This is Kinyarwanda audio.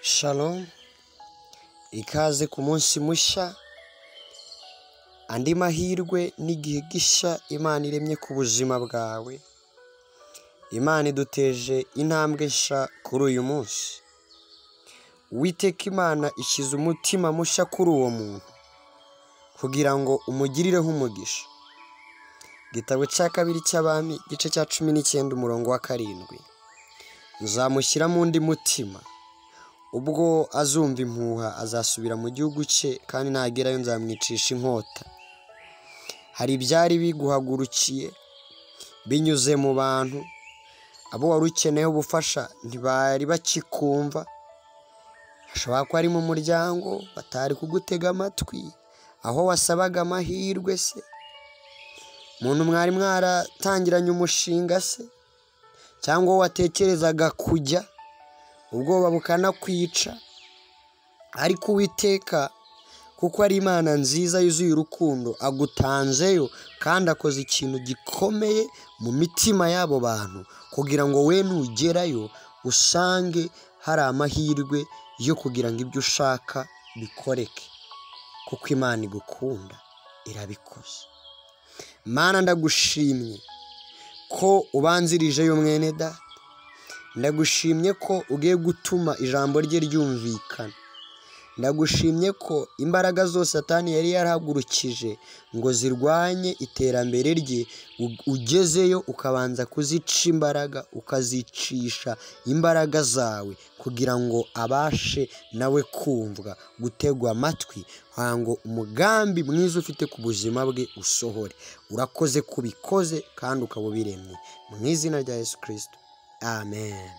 Shalom, ikaze ku munsi mushya, andi mahirwe n'igihe gishya Imana iremye ku buzima bwawe. Imana iduteje intambwe nshya kuri uyu munsi. Uwiteka Imana ishyize umutima mushya kuri uwo muntu kugira ngo umugirireho umugisha. Igitabo cya kabiri cy'Abami, igice cya 19 umurongo wa 7. Nzamushyiramo undi mutima, ubwo azumva impuha azasubira mu gihugu cye, kandi nagerayo nzamwicisha inkota. Hari ibyari biguhagurukiye binyuze mu bantu, abo wari ukeneyeho ubufasha ntibari bakikumva, hashobora kuba ari mu muryango batari kugutega amatwi, aho wasabaga amahirwe se, umuntu mwari mwaratangiranye umushinga se, cyangwa watekerezaga kujya, ubwoba bukanakwica. Ariko Uwiteka kuko ari Imana nziza yuzuye urukundo, agutanzeyo kandi akoze ikintu gikomeye mu mitima y'abo bantu, kugira ngo we nugerayo usange hari amahirwe yo kugira ngo ibyo ushaka bikoreke, kuko Imana igukunda irabikoze. Mana, ndagushimye ko ubanzirijeyo mwene data, ndagushimye ko ugiye gutuma ijambo rye ryumvikana, ndagushimye ko imbaraga zose Satani yari yarahagurukije ngo zirwanye iterambere rye, ugezeyo ukabanza kuzica imbaraga, ukazicisha imbaraga zawe kugira ngo abashe nawe kumvwa, gutegwa amatwi, ngo umugambi mwiza ufite ku buzima bwe usohore. Urakoze kubikoze kandi ukaba ubiremye, mu izina rya Yesu Kristo, amen.